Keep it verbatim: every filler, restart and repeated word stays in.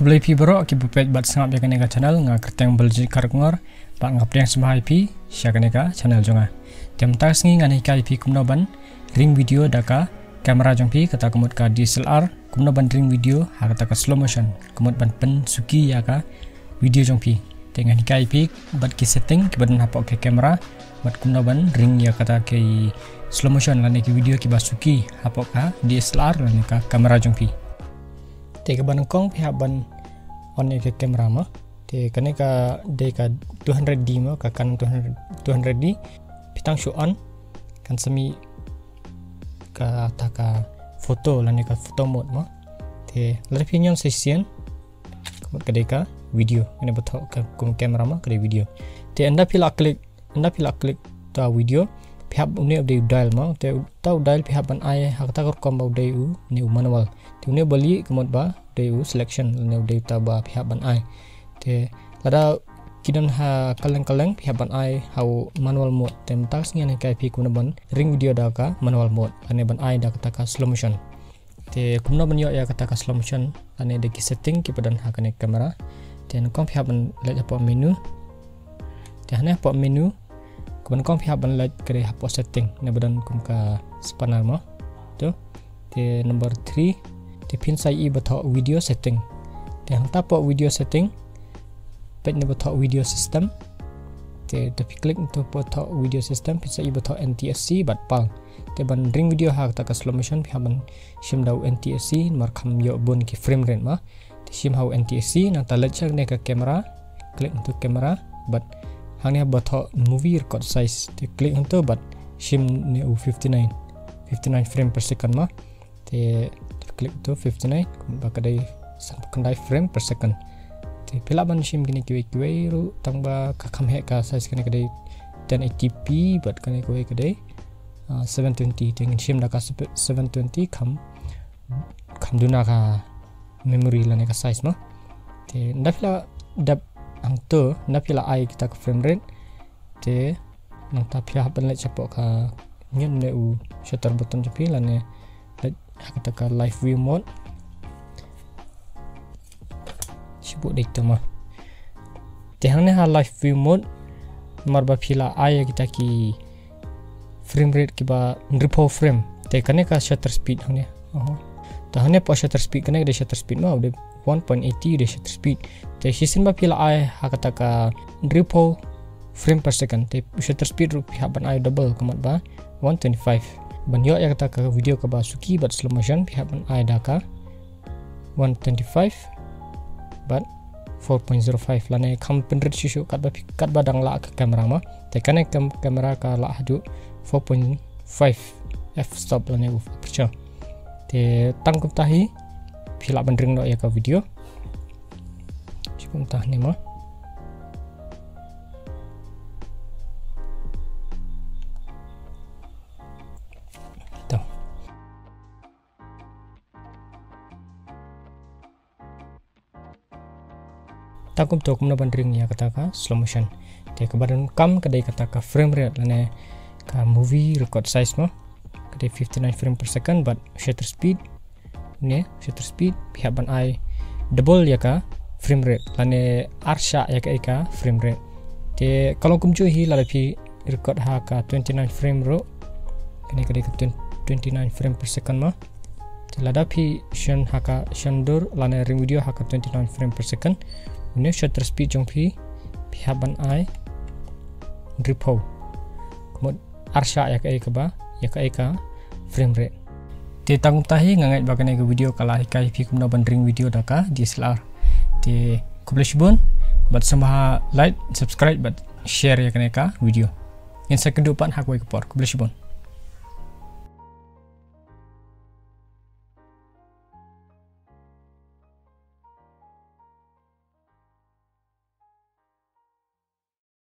Khublei phi baroh kiba peit bad sngap ïa kane ka channel, nga kyrteng Baljit Kharkongor, bad nga pdiang sngewbha ïa phi sha kane ka channel jong nga. Te mynta ka sngi ngan hikai ïa phi kumno ban ring video da ka camera jong phi, kata ka mut ka D S L R, kumno ban ring video ha kata ka slow motion, ka mut ban pynsuki ïa ka video jong phi. Te ngan hikai ïa phi bad ki setting kiba don hapoh ka camera, bad kumno ban ring ïa kata ki slow motion lane ki video kiba suki hapoh ka D S L R lane ka camera jong phi. Te kaba nyngkong phi hap ban on ïa ka camera mo. Te kane ka dei ka two hundred D mo, ka Canon two hundred, two hundred D. Phi tang shu on, kan sa mih kata ka photo lane ka photo mode mo. Te lada phi ñion sa shisien, ka mut ka dei ka video. Kane ba thoh ka kum camera mo, ka dei video. Te ynda phi la click, ynda phi la click ta video, phi hap une u dei u dial mo. Te uta u dial phi hap ban ai ha kata ka rukom ba u dei une u manual. Te une u ba lieh ka mut ba u dei u selection, une u dei uta ba phi hap ban ai. Te lada ki don ha kylleng kylleng phi hap ban ai ha u manual mode. Te mynta ka sngi ngan hikai ïa phi kumno ban ring video da ka manual mode lane ban ai da kata ka slow motion. Te kumno ban ïoh ïa kata ka slow motion lane da ki setting kiba don ha kane ka camera. Te nyngkong phi hap ban leit hapoh menu. Te hangne hapoh menu, kaba nyngkong phi hap ban leit ka dei hapoh setting, ne ba don kum ka spanner mo. To. Te number three, te phin sa ïohi ba thoh video setting. Te hangta hapoh video setting, peit ne ba thoh video system. Te, te phi click ne to ba thoh video system, phin sa ïohi ba thoh N T S C bad PAL. Te ban ring video ha kata ka slow motion phi hap ban shim da u N T S C, namar kham ïoh bun ki frame rate mo. Te shim ha u N T S C, nangta leit sha kane ka camera, click ne to camera, bad hangne ba thoh movie record size. Te click ne to bad shim ne u fifty-nine, fifty-nine frame per second mo. Te click to fifty-nine, ba ka dei sanphew khyndai frame per second. Te phi lah ban shim kine kiwei kiwei ruh, tang ba ka kham heh ka size kane ka dei ten eighty p, bad kane kawei ka dei, ah, seven twenty. Te ngin shim da ka seven twenty kham, kham duna ka memory lane ka size mo. Te ynda phi la dep hangto, ynda phi la ai kita ka frame rate. Te nangta phi hap ban leit shapoh ka, ñion ne u shutter button jong phi lane leit ha kata ka live view mode. Shibun dei to mo. Te hangne ha live view mode, namar ba phi la ai ïa kita ki frame rate kiba hynriewphew frame. Te kane ka shutter speed hangne. Oho. Te hangne hapoh shutter speed, kane ka dei shutter speed mo, u dei one point eighty u dei shutter speed. Te shisien ba phi la ai ha kata ka hynriewphew frame per second. Te shutter speed ruh phi hap ban ai double, ka mut ba one twenty-five. Ban ïoh ïa kata ka video kaba suki bad slow motion phi hap ban ai da ka one twenty-five bad four point zero five, lane kham pynrit shuh shuh katba phi, katba dang lah ka camera mo. Te kane ka camera ka lah haduh four point five f-stop lane u aperture. Te tang kumta hi phi lah ban ring noh ïa ka video. Shi kumta hi mo. To. Te kumto kumno ban ring ïa kata ka slow motion. Te kaba donkam ka dei kata ka frame rate lane ka movie record size mo. Ka dei fifty-nine frame per second bad shutter speed. Ne shutter speed phi hap ban ai double ïa ka frame rate lane ar shah ïa ka, ïa ka frame rate. Te ka long kumjuh hi lada phi record ha ka twenty-nine frame ruh. Kane ka dei ka twenty-nine frame per second mo. Te lada phi shon ha ka, shon dur lane ring video ha ka twenty-nine frame per second, une shutter speed jong phi, phi hap ban ai hynriewphew. Ka mut ar shah ïa ka, ïa kaba, ïa ka, ïa ka frame rate. Te tang kumta hi, nga ngeit ba kane ka video ka la hikai phi kumno ban ring video da ka D S L R. Te khublei shibun, bad sngewbha like, subscribe bad share ïa kane ka video. Ngin sa ïakynduh pat ha kawei ka por. Khublei shibun.